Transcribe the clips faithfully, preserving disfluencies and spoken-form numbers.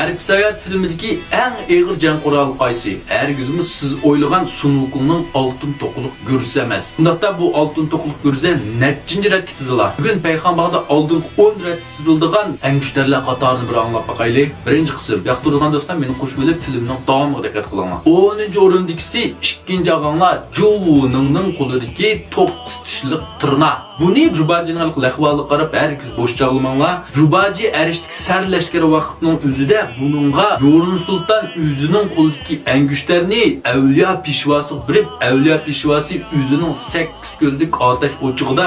غەربىي ساياھەت فىلىمىدىكى ئەڭ ئېغىر جەڭ قورالى قايسى؟ ھەرگىزمۇ سىز ئويلىغان سۇن ۋۇكۇڭنىڭ ئالتۇن توقىلىق گۈرزىسى ئەمەس. شۇنداقتا بۇ ئالتۇن توقىلىق گۈرزە نەچچىنچى رەتتە سىزىلا؟ بۈگۈن پەيخانباغدا ئالدىنقى ئون رەتتە سىزىلىدىغان ئەڭگۈشتەرلەر قاتارىنى بىر ئاڭلاپ باقايلى. بىرىنچى قىسىم. ياقتۇرىدىغان دوستلار مېنى قوشۇۋېلىپ فىلىمنىڭ داۋامىغا دىققەت قىلىڭلار. ئونىنچى ئورۇندىكىسى ئىككىنچى ئاغاڭلار جۇۋۇنىڭنىڭ قولىدىكى توققۇز چىشلىق تىرنا. بۇنى جۇباجىنىڭ لەھۋالىغا قاراپ ھەرگىز بوش چاغلىماڭلار. جۇباجى ئەرشتىكى سەر لەشكىرى ۋاقتىنىڭ ئۆزىدە بۇنىڭغا يورۇن سۇلتان ئۆزىنىڭ قولىدىكى ئەنگۈشتەرنى ئەۋلىيا پېشۋاسىغا بېرىپ، ئەۋلىيا پېشۋاسى ئۆزىنىڭ سەككىز كۆزلۈك ئاتەش ئوچىقىدا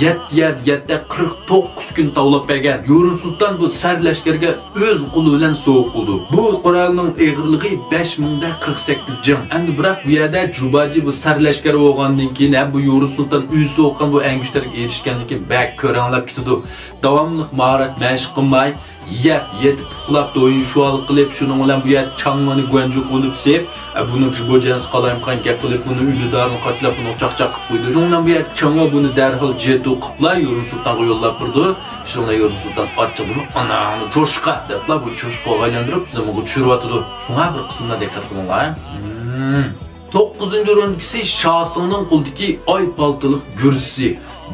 يەتتە يەردە يەتتە قىرىق توققۇز كۈن تاۋلاپ بەرگەن. يورۇن سۇلتان بۇ سەر لەشكەرگە ئۆز قولى بىلەن سوۋغا قىلىدۇ. بۇ قورالنىڭ ئېغىرلىقى بەش مىڭ دە قىرىق سەككىز جىڭ. ئەمدى بىراق بۇ يەردە جۇباجى بۇ سەر لەشكەر بولغاندىن كېيىن ھەم بۇ يورۇن سۇلتان ئۆزى سوققان بۇ ئەنگۈشتەرگە ئېرىشكەندىن كېيىن بەك كۆرەڭلەپ كېتىدۇ. داۋاملىق ماھارەت مەشىق قىلماي، يەپ، يېتىپ ئۇخلاپ، دويۇن شۇۋالىق قىلىپ، شۇنىڭ بىلەن بۇ يەردە چاڭغىنى گۇەنجۇ قىلىپ سېپ، ئە، بۇنى جۇباجيەنسى قالايمىقان گەپ قىلىپ، بۇنى ئۆلى دارىنى قاچىلاپ، بۇنىڭ چاقچاق قىلىپ قويىدۇ. شۇنىڭ بىلەن بۇ يەردە چاڭغا بۇنى دەرھال جېتۇ قىلىپلا يورۇن سۇلتانغا يوللاپ بېرىدۇ. شۇنىڭ بىلەن يورۇن سۇلتان ئاچچىقىدىن، ئاناڭنى چوشقا دەپلا بۇنى چوشقىغا ئايلاندۇرۇپ زېمىنغا چۈشۈرۈۋاتىدۇ. شۇڭا بىر قىسمىغا دىققەت قىلىڭلار. مم. توققۇزىنچى ئورۇندىكىسى شاسىڭنىڭ قولىدىكى ئاي پالتىلىق گۈرزىسى.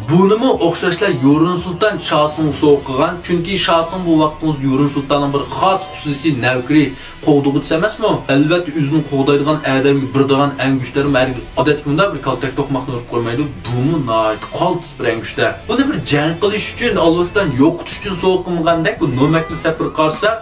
بۇنىمۇ ئوخشاشلا يورۇن سۇلتان شاسىڭغا سوۋغا قىلغان، چۈنكى شاسىڭ بۇ ۋاقىتتا يورۇن سۇلتاننىڭ بىر خاس خۇسۇسىي نەۋكىرى، قوغدىغۇچىسى ئەمەسمۇ؟ ئەلۋەتتە، ئۆزىنى قوغدايدىغان ئادەمگە بېرىدىغان ئەنگۈشتەرمۇ ھەرگىز ئادەتتىكى مۇنداق بىر كالتەك توقماقنى ئۇرۇپ قويمايدۇ. بۇمۇ ناھايىتى قالتىس بىر ئەنگۈشتەر. بۇنى بىر جەڭ قىلىش ئۈچۈن، ئالۋاستان يوقىتىش ئۈچۈن سوۋغا قىلمىغاندەك، بۇ نومەكنى سەپىرى قارىساق،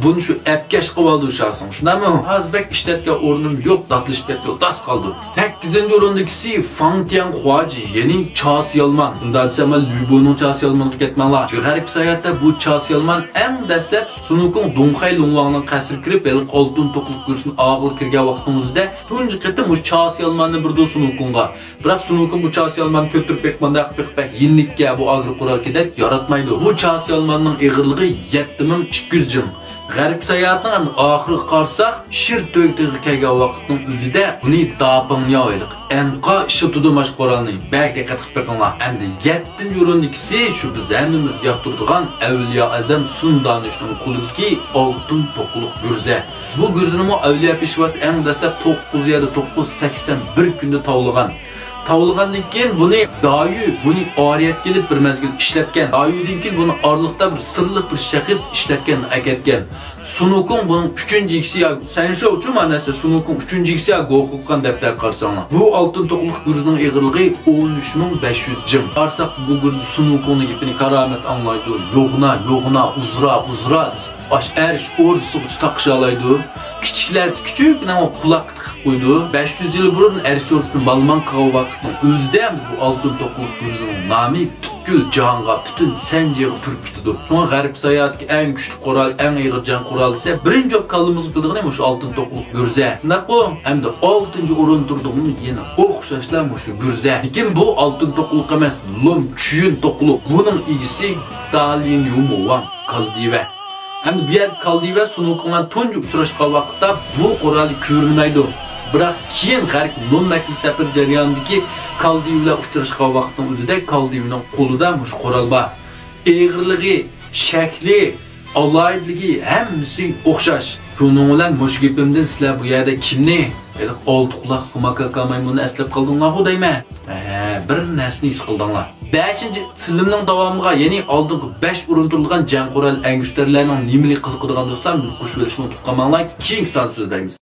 بۇنى شۇ ئەپكەش قىلىۋالدى شاسىڭ. شۇنداقمۇ؟ ھازىر بەك ئىشلەتكەن ئورنۇم يوق، داتلىشىپ كەتكىلى تاس قالدى. سەككىزىنچى ئورۇندىكىسى فاڭ تيەن خۇاجى، يەنى چاسا يالمان. ئۇنداق دېسەم، مەن لۈبۇنىڭ چاسا يالمىنىغا كەتمەڭلار. غەربىي ساياھەتتە بۇ چاسا يالمان ئەڭ دەسلەپ سۇنۇكۇڭ دۇڭخەي لۇڭۋاڭنىڭ قەسرىگە كىرىپ، ھېلىقى ئالتۇن توقىلىق گۈرزىسىنى ئاغىلى كىرگەن ۋاقتىنىڭ ئۆزىدە تۇنجى قېتىم مۇشۇ چاسا يالماننى بېرىدۇ سۇنۇكۇڭغا. بىراق سۇنۇكۇڭ بۇ چاسا يالماننى كۆتۈرۈپ بېقىپ، مانداق قىلىپ بېقىپ بەك يېنىككەن، بۇ ئاغىر قورالكەن دەپ ياراتمايدۇ. بۇ چاسا يالماننىڭ ئېغىرلىقى يەتتە مىڭ ئىككى يۈز جىڭ. غەربىي ساياھەتنىڭ ئەمدى ئاخىرىغا قارىساق، شىر تۆگە تېغىغا كەلگەن ۋاقىتنىڭ ئۆزىدە بۇنى داپىڭنياۋ ھېلىقى ئەنقا ئىشلىتىدۇ ماش قورالنى. بەك دىققەت قىلىپ بېقىڭلار. ئەمدى يەتتىنچى ئورۇندىكىسى شۇ بىز ھەممىمىز ياقتۇرىدىغان ئەۋلىيا ئەزەم سۇن دانىشنىڭ قولىدىكى ئالتۇن توقىلىق گۈرزە. بۇ گۈرزىنىمۇ ئەۋلىيا پېشۋاسى ئەڭ دەسلەپ توققۇز يەردە توققۇز سەكسەن بىر كۈندە تاۋلىغان. تاۋلىغاندىن كېيىن بۇنى دايۈ، بۇنى ئارىيەتكە ئېلىپ بىر مەزگىل ئىشلەتكەن. دايۈدىن كېيىن بۇنى ئارىلىقتا بىر سىرلىق بىر شەخس ئىشلەتكەن، ئەكەتكەن. سۇنۇكۇڭ بۇنىڭ ئۈچىنچى ئىگىسى يا سەنشوچۇ ماناسى سۇنۇكۇڭ ئۈچىنچى ئىگىسى يا گوخۇقان دەپتەرگە قارىساڭلار. بۇ ئالتۇن توقلۇق گۈرزىنىڭ ئېغىرلىقى ئون ئۈچ مىڭ بەش يۈز جىڭ. قارىساق بۇ گۈرزە سۇنۇكۇڭنىڭ گېپىنى كارامەت ئاڭلايدۇ. يوغنا، يوغنا، ئۇزرا، ئۇزرا دېسە، ئاش ئەرش ئوردىسىغىچە تاقىشالايدۇ. كىچىكلەرچە كىچىككىنە قۇلاققا تىقىپ قويىدۇ. بەش يۈز يىل بۇرۇن ئەرش ئوردىسىنى مالىمان قىلغان ۋاقىتنىڭ ئۆزىدە بۇ ئالتۇن توقلۇق گۈرزىنىڭ نامى پۈتكۈل جاھانغا، پۈتۈن سەنجىغا پۈرۈپ كېتىدۇ. شۇڭا غەربىي ساياھەتتىكى ئەڭ كۈچلۈك قورال، ئەڭ ئېغىر جەڭ قورالى دېسە، بىرىنچى بولۇپ كاللىمىزغا كېلىدىغىنى مۇشۇ ئالتۇن توقلۇق گۈرزە. شۇنداققۇ؟ ئەمدى ئالتىنچى ئورۇن تۇرىدىغىنى يەنە ئوخشاشلا مۇشۇ گۈرزە. لېكىن بۇ ئالتۇن توقلۇق ئەمەس، لوم چۈيۈن توقلۇق. بۇنىڭ ئىگىسى دالىن يۇمۇۋاڭ، كالدىۋە. ئەمدى بۇ يەردە كالدىۋە سۇنۇكۇڭلار تۇنجى ئۇچراشقان ۋاقىتتا بۇ قورالى كۆرۈنمەيدۇ. بىراق كېيىن غەرب نومەكنى سەپىرى جەريانىدىكى كالدىۋە بىلەن ئۇچراشقان ۋاقىتنىڭ ئۆزىدە كالدىۋىنىڭ قولىدا مۇشۇ قورال بار. ئېغىرلىقى، شەكلى، ئالاھىدىلىكى ھەممىسى ئوخشاش. شۇنىڭ بىلەن مۇشۇ گېپىمدىن سىلەر بۇ يەردە كىمنى؟ ھېلىقى ئالتە قۇلاقلىق ماكاكا مايمۇننى ئەسلەپ قالدىڭلارغۇ دەيمەن. ھە، بىر نەرسىنى ھېس قىلدىڭلار. بەشىنچى، فىلىمنىڭ داۋامىغا، يەنى ئالدىنقى بەش ئورۇن تۇرىدىغان جەڭ قورال ئەنگۈشتەرلەرنىڭ نېمىلىكى قىزىقىدىغان دوستلار، مېنى قوشۇۋېلىشنى ئۇنتۇپ قالماڭلار. كېيىنكى ساندا سۆزلەيمىز.